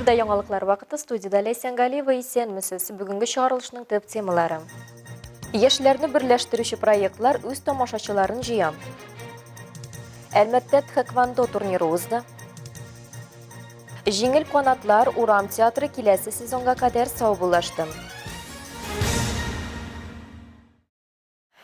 Эфирда яңалыклар вакыты студиядә Ләйсән Галиева исәнмесез. Бүгенге чыгарылышның төп темалары. Яшьләрне берләштерүче проектлар үз тамашачыларын җыя. Әлмәттә тхэквондо турниры узды. Җиңел канатлар урам театры киләсе сезонга кадәр саубуллашты.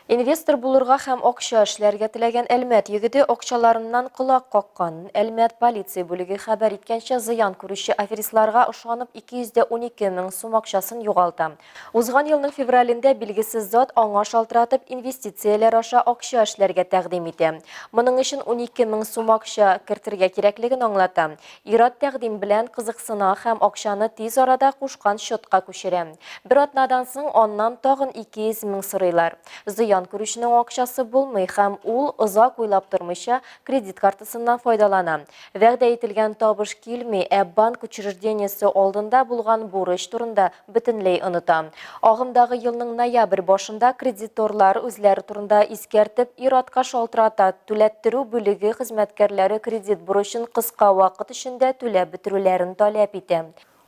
Инвестор булырга һәм акча эшләргә теләгән Әлмәт егете акчаларыннан колак каккан. Әлмәт полиция бүлеге хәбәр иткәнчә, зыян күрүче аферистларга ышанып 212 мең сум акчасын югалта. Узган елның февралендә билгесез зат аңа шалтыратып, инвестицияләр аша акча эшләргә тәкъдим итә. Моның өчен 12 мең сум акча кертергә кирәклеген аңлата. Ир-ат тәкъдим белән кызыксына һәм акчаны тиз арада кушкан счетка күчерә. Бер атнадан соң аннан тагын 200 мең сорыйлар. Зыян күрүченең акчасы булмый һәм ул, озак уйлап тормыйча, кредит картасыннан файдалана. Вәгъдә ителгән табыш килми, ә банк учреждениесе алдында булган бурыч турында бөтенләй оныта. Агымдагы елның ноябрь башында кредиторлар үзләре турында искәртеп, ир-атка шалтырата, түләттерү бүлеге хезмәткәрләре кредит бурычын кыска вакыт эчендә түләп бетерүләрен таләп итә.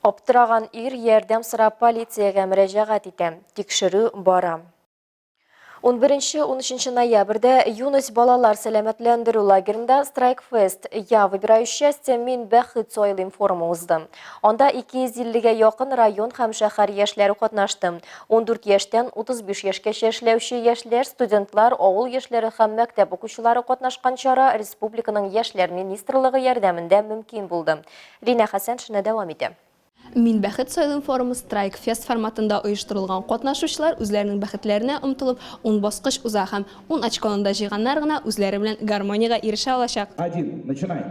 Аптыраган ир ярдәм сорап полициягә мөрәҗәгать итә. Тикшерү бара. 11-13 ноябрьдә Юность балалар сәламәтләндерү лагеренда Страйкфест Я выбираю счастье, мин бәхет сайлыйм форумы узды. Анда 250 гә якын район һәм шәһәр яшьләре катнашты. 14 яшьтән 35 яшькәчә эшләүче яшьләр, студентлар, авыл яшьләре һәм мәктәп укучылары катнашкан чара республиканың Яшьләр министрлыгы ярдәмендә мөмкин булды. Линә Хәсәншина дәвам итә. Мин бәхет сайлыйм форумы Страйк Фест форматында оештырылган. Катнашучылар үзләренең бәхетләренә омтылып, ун баскыч уза һәм ун очконы да җыйганнар гына үзләре белән гармониягә ирешә алачак. Один, начинай!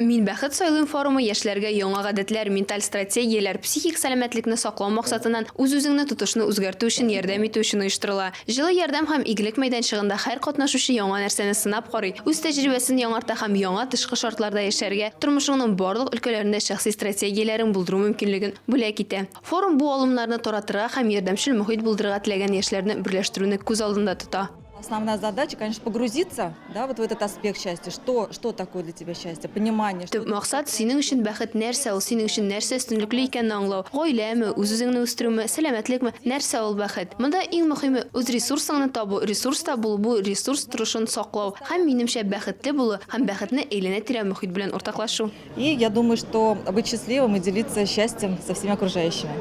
Мин бәхет сайлыйм форумы яшьләргә яңа гадәтләр, менталь стратегияләр, психик сәламәтлекне саклау максатыннан үз-үзеңне тотышны үзгәртү өчен ярдәм итү өчен оештырыла. Җылы ярдәм һәм игелек мәйданчыгында һәр катнашучы яңа нәрсәне сынап карый, үз тәҗрибәсен яңарта һәм яңа тышкы шартларда яшәргә, тормышыңның барлык өлкәләрендә шәхси стратегияләрең булдыру мөмкинлеген бүләк итә. Форум бу алымнарны таратырга һәм ярдәмчел мохит булдырырга теләгән яшьләрне берләштерүне күз алдында тота. Основная задача, конечно, погрузиться, да, вот в этот аспект счастья, что, что такое для тебя счастье, понимание. Төп максат, синең өчен бәхет нәрсә ул, синең өчен нәрсә өстенлекле икәнне аңлау. Гаиләме, үз-үзеңне үстерүме, сәламәтлекме, нәрсә ул бәхет? Монда иң мөхиме, үз ресурсыңны табу, ресурста булу, бу ресурс торышын саклау һәм, минемчә, бәхетле булу һәм бәхетне әйләнә-тирә мохит белән уртаклашу. И я думаю, что быть счастливым и делиться счастьем со всеми окружающими.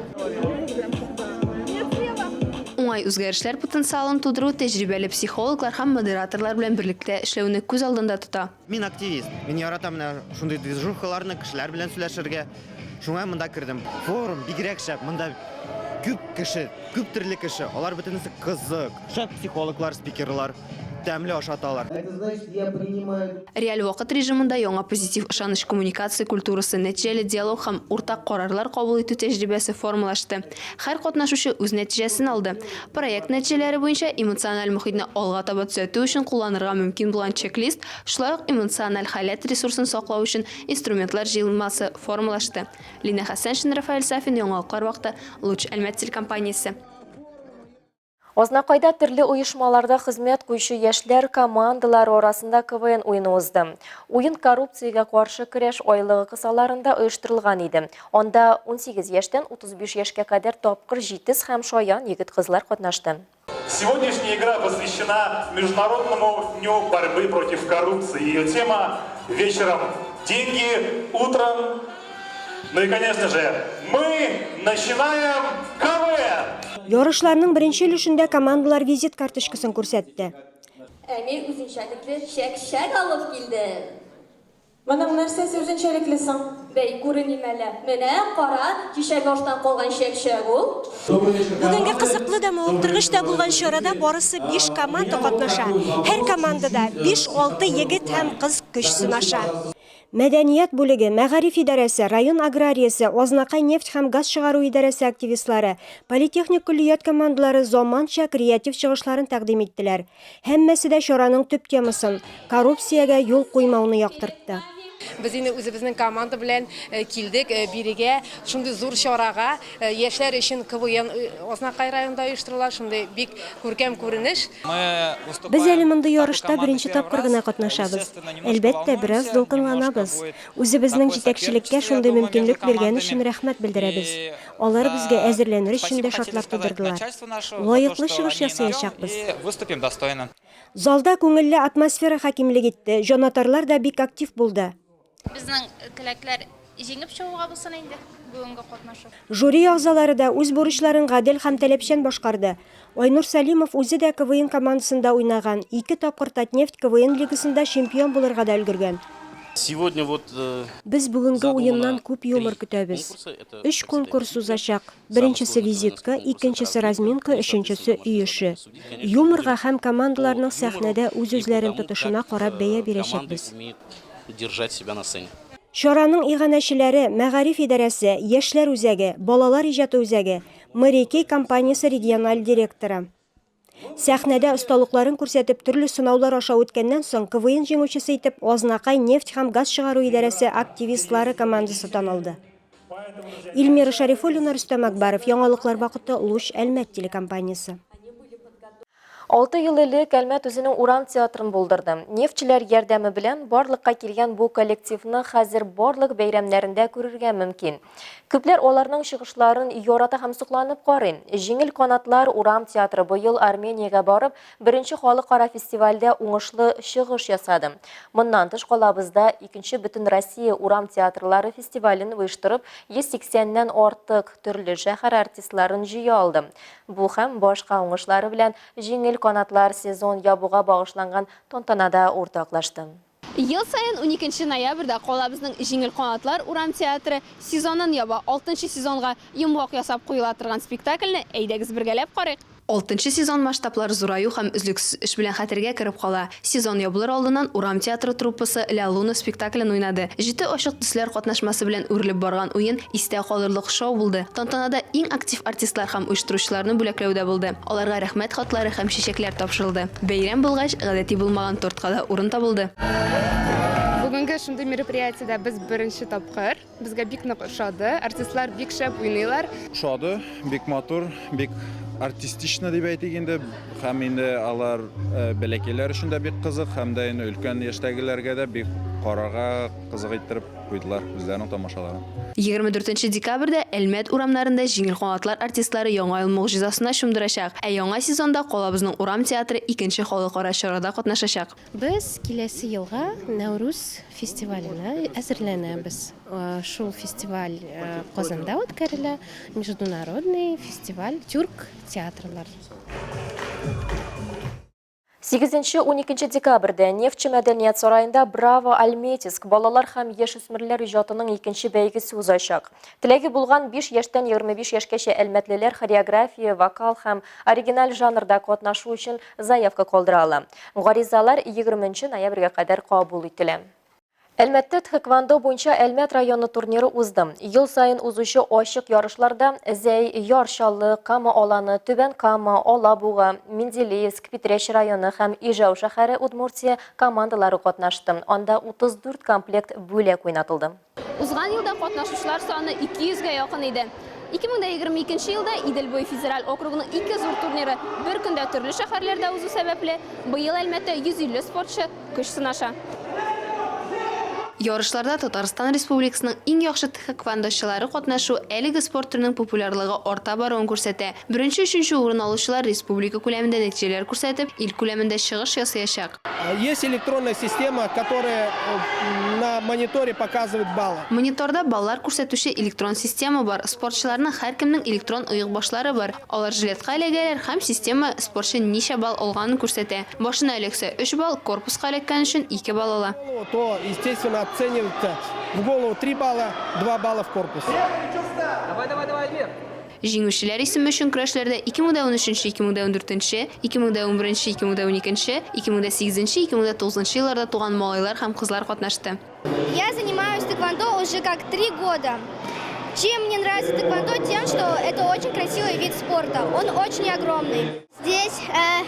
Уңай үзгәрешләр потенциалын тудыру тәҗрибәле психологлар һәм модераторлар белән берлектә эшләүне күз алдында тота. Мин активист. Мин яратам менә шундый движухаларны, кешеләр белән сөйләшергә. Шуңа монда кердем. Форум бигрәк шәп. Монда күп кеше, күп төрле кеше. Алар бөтенесе кызык. Шәп психологлар, спикерлар. Тәмле ашаталар. Реаль вакыт режимында яңа позитив ышаныч коммуникация культурасы, нәтиҗәле диалог һәм уртак карарлар кабул итү тәҗрибәсе формалашты. Һәр катнашучы үз нәтиҗәсен алды. Проект нәтиҗәләре буенча эмоциональ мохитне алга таба төзәтү өчен кулланырга мөмкин булган чек-лист, шулай ук эмоциональ халәт ресурсын саклау өчен инструментлар җыелмасы формалашты. Линә Хәсәншина, Рафаэль Сафин, Яңалыклар вакыты, Луч Әлмәт телекомпаниясе. Азнакайда төрле оешмаларда хезмәт куючы яшьләр командалары арасында КВН уены узды. Уен коррупциягә каршы көрәш айлыгы кысаларында оештырылган иде. Анда 18 яшьтән 35 яшькә кадәр тапкыр җитез һәм шаян егет-кызлар катнашты. Сегодняшняя игра посвящена Международному дню борьбы против коррупции. Ее тема «Вечером деньги, утром Ну и, конечно же, мы начинаем КВН! Ярышларның беренче өлешендә командалар визит карточкасын күрсәтте. Ә мин үзенчәлекле чәк-чәк алып килдем. Моның нәрсәсе үзенчәлекле соң? Бәй, күреним әле. Менә, кара, кичәге аштан калган чәк-чәк ул. Бүгенге кызыклы да, мавыктыргыч та булган чарада барысы биш команда катнаша. Һәр командада биш-алты егет һәм кыз көч сынаша. Мәдәният бүлеге, мәгариф идарәсе, район аграриясе, Азнакай нефть һәм газ чыгару идарәсе активистлары, политехник көллият командалары заманча креатив чыгышларын тәкъдим иттеләр. Һәммәсе дә чараның төп темасын, коррупциягә юл куймауны яктыртты. Без инде үзебезнең команда белән килдек бирегә, шундый зур чарага. Яшьләр өчен КВН Азнакай районында оештырыла, шундый бик күркәм күренеш. Без әле мондый ярышта беренче тапкыр гына катнашабыз. Әлбәттә, бераз дулкынланабыз. Үзебезнең җитәкчелеккә шундый мөмкинлек биргән өчен рәхмәт белдерәбез. Алар безгә әзерләнер өчен дә шартлар тудырдылар. Лаеклы чыгыш ясаячакбыз. Залда күңелле атмосфера хакимлек итте, җанатарлар да бик актив булды. Безнең теләкләр җиңеп чыгуга булсын инде бүгенге катнашу. Жюри әгъзалары да үз бурычларын гадел һәм таләпчән башкарды. Айнур Сәлимов үзе дә КВН командасында уйнаган, ике тапкыр Татнефть КВН лигасында чемпион булырга да өлгергән. Сегодня вот Без бүгенге уеннан күп юмор көтәбез. Өч конкурс узачак. Беренчесе визитка, икенчесе разминка, өченчесе өй эше. Юморга һәм командаларның сәхнәдә үз-үзләрен тотышына карап бәя бирәчәкбез. Чараның иганәчеләре, мәгариф идарәсе, яшьләр үзәге, балалар иҗаты үзәге, Мэри Кей компаниясе региональ директоры. Сәхнәдә осталыкларын күрсәтеп төрле сынаулар аша үткәннән соң, КВН җиңүчесе итеп Азнакай нефть һәм газ чыгару идарәсе активистлары командасы танылды. Илмира Шәрифуллина, Рөстәм Акбаров, Яңалыклар вакыты, Луч, Әлмәт телекомпаниясе. Алты ел элек Әлмәт үзенең урам театрын булдырды. Нефтьчеләр ярдәме белән барлыкка килгән бу коллективны хәзер барлык бәйрәмнәрендә күрергә мөмкин. Күпләр аларның чыгышларын ярата һәм сокланып карый. Җиңел канатлар урам театры быел Армениягә барып, беренче халыкара фестивальдә уңышлы чыгыш ясады. Моннан тыш калабызда икенче Бөтенроссия урам театрлары фестивален оештырып, 180 нән артык төрле шәһәр артистларын җыя алды. Бу һәм башка уңышлары белән Җиңел канатлар сезон ябуга багышланган тантанада уртаклашты. Ел саен уникенче ноябрьдә калабызның Җиңел канатлар урам театры сезонын яба. Алтынчы сезонга йомгак ясап куела торган спектакльне әйдәгез бергәләп карыйк. Алтынчы сезон масштаблар зураю һәм өзлексез эш белән хәтергә кереп кала. Сезон ябылыр алдыннан урам театры труппасы Ля Луна спектаклен уйнады. Җете ачык төсләр катнашмасы белән үрелеп барган уен истә калырлык шоу булды. Тантанада иң актив артистлар һәм оештыручыларны бүләкләү дә булды. Аларга рәхмәт хатлары һәм чәчәкләр тапшырылды. Бәйрәм булгач, гадәти булмаган тортка да урын табылды. Бүгенге шундый мероприятиедә без беренче тапкыр. Безгә бик нык ошады. Артистлар бик шәп уйныйлар. Ошады, бик матур, бик артистично дип әйтик инде. Һәм инде алар э, бәләкәйләр өчен дә бик кызык, һәм дә инде өлкән яшьтәгеләргә дә бик карарга кызык иттереп Куйдылар үзләренең тамашаларын. 24 декабрьдә Әлмәт урамнарында Җиңел канатлар артистлары Яңа ел могҗизасына чумдырачак, ә яңа сезонда калабызның урам театры икенче халыкара чарада катнашачак. Без киләсе елга Нәүрүз фестиваленә әзерләнәбез. Шул фестиваль Казанда үткәрелә, Международный фестиваль тюрк театрлар. Сигезенче-уникенче декабрьдә Нефтьче мәдәният сараенда Браво, Альметьевск балалар һәм яшүсмерләр иҗатының икенче бәйгесе узачак. Теләге булган 5 яшьтән 25 яшькәчә әлмәтлеләр хореография, вокал һәм оригиналь жанрда катнашу өчен заявка калдыра ала. Гаризалар 20 нче ноябрьгә кадәр кабул ителә. Әлмәттә тхэквондо буенча Әлмәт районы турниры узды. Ел саен узучы ачык ярышларда Зәй, Яр Чаллы, Кама Аланы, Түбән Кама, Алабуга, Менделеевск, Питрәч районы һәм Ижау шәһәре, Удмуртия, командалары катнашты. Анда 34 комплект бүләк уйнатылды. Узган елда катнашучылар саны 200 гә якын иде. 2022 елда Идел буе федераль округының ике зур турниры бер көндә төрле шәһәрләрдә узу сәбәпле, быел Әлмәттә 150 спортчы көч сынаша. Ярышларда Татарстан Республикасының иң яхшы тхэквондочылары катнашу әлеге спорт төренең популярлыгы арта баруын күрсәтә. Беренче-өченче урын алучылар республика күләмендә нәтиҗәләр күрсәтеп, ил күләмендә чыгыш ясаячак. Есть электронная система, которая на мониторе показывает баллы. Мониторда баллар күрсәтүче электрон система бар. Спортчыларның һәркемнең электрон оекбашлары бар. Алар жилетка эләгәләр һәм система спортчы ничә балл алганын күрсәтә. Башына эләксә, өч балл, корпуска эләккән өчен ике балл ала. То, естественно, оценивается в голову три балла, два балла в корпус. Давай, давай, давай, Альмир! Җиңүчеләр исеме өчен көрәшләрдә 2013, 2014, 2011, 2012, 2008, 2009 елларда туган малайлар һәм кызлар катнашты. Я занимаюсь тэквондо уже как три года. Чем мне нравится тэквондо? Тем, что это очень красивый вид спорта. Он очень огромный. Здесь э,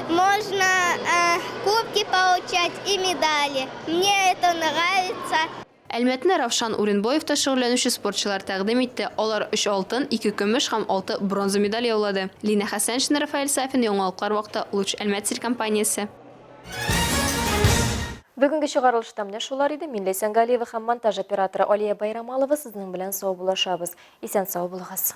можно э, кубки получать и медали. Мне это нравится. Әлмәтне Равшан Уренбоевта шөгыльләнүче спортчылар тәкъдим итте, алар өч алтын, ике көмеш һәм алты бронза медаль яулады. Лина Хәсәншина, Рафаэль Сафин, Яңалыклар вакыты, Луч Әлмәт телекомпаниясе. Бүгенге чыгарылышта менә шулар иде. Мин Ләйсән Галиева һәм монтаж операторы Алия Байрамалова сезнең белән саубуллашабыз. Исән-сау булыгыз.